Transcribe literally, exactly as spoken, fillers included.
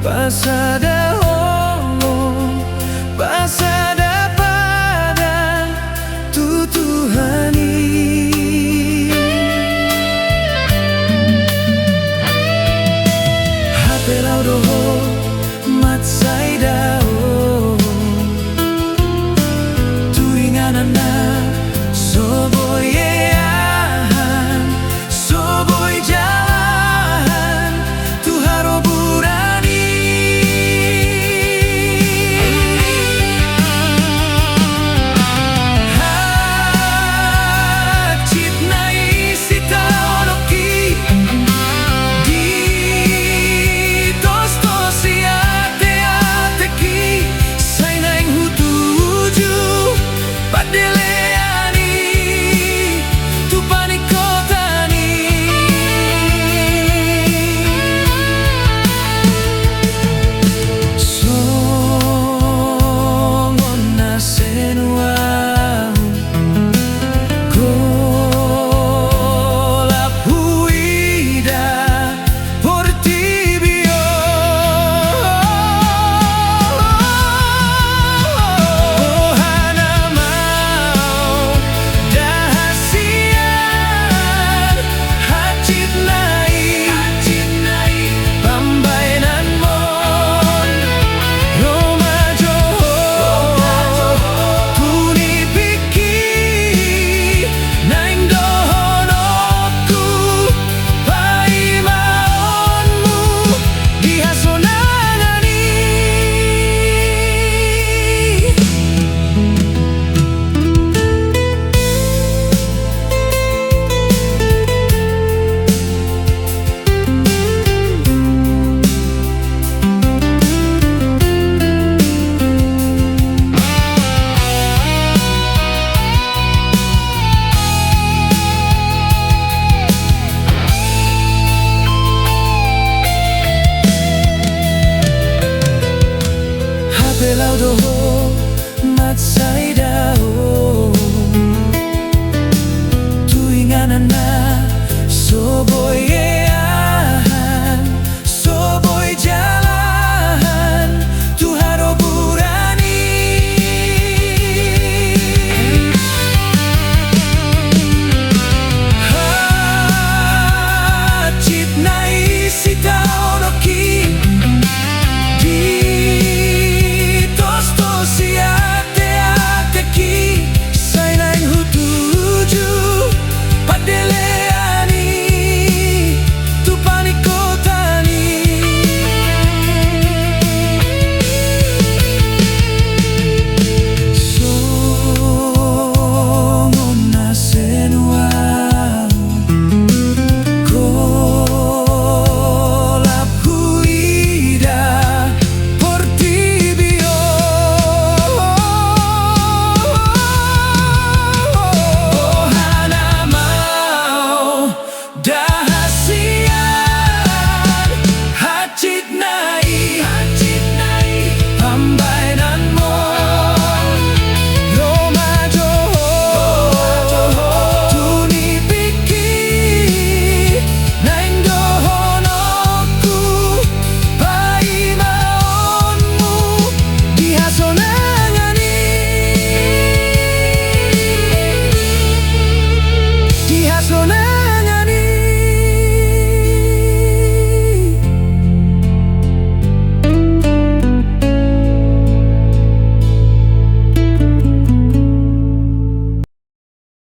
Pasada holong, pasada padan tu Tuhan i. Hape laho do ho mansai dao tu inganan na so boi eahan, so boi jalahan tu haroburan i. Hansit nai sitaononki, ditostos i ateatengki, sai naeng hutuju pandelean i tu paningkotan i. Songon na sai nuaeng golap huida portibi on. Boha nama on da hasian, hansit nai pambahenanmon. Ro ma jo ho tu nipingki, naeng dohononku paimaonmu di hasonangan i. Hape laho do ho mansai dao tu inganan na so boi